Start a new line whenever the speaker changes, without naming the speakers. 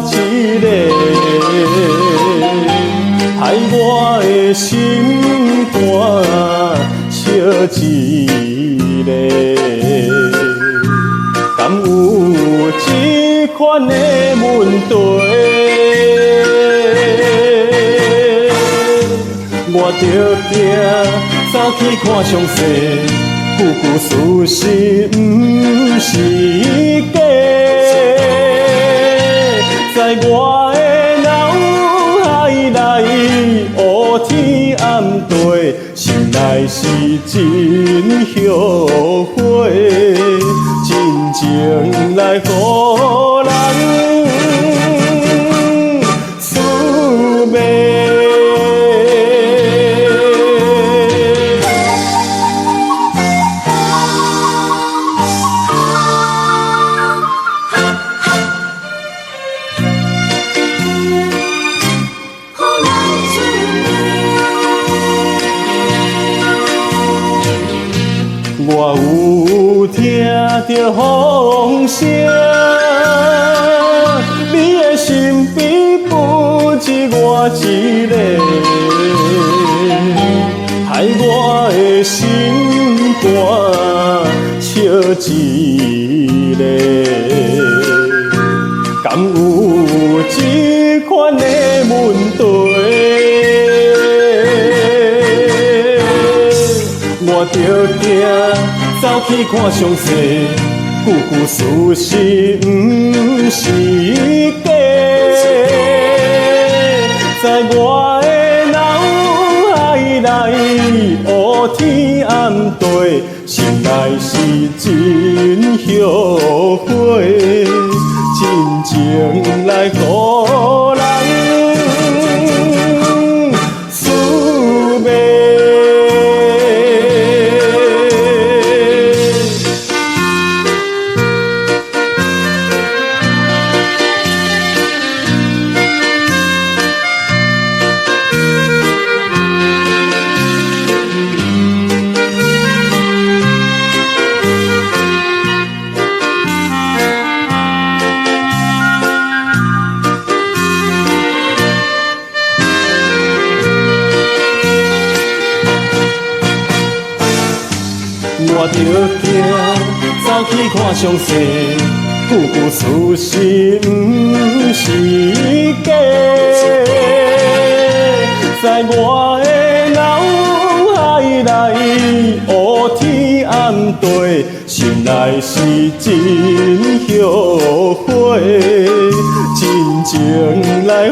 一个，害我的心肝笑一个。敢有這款的問題？我著驚走去看詳細，句句事實毋是假。在我的腦海內，烏天暗地，心內是真後悔，真情來予人輸迷。我有聽著風聲，你的身邊不止我一個，害我的心肝笑一个。敢有這款的問題？我著驚走去看詳細，句句事實毋是假。在我的腦海內，烏天暗地，心內是真後悔，真情來予人輸迷。我著驚走去看詳細，句句事實毋是假。在我的腦海內，烏天暗地，心內是真後悔，真情來予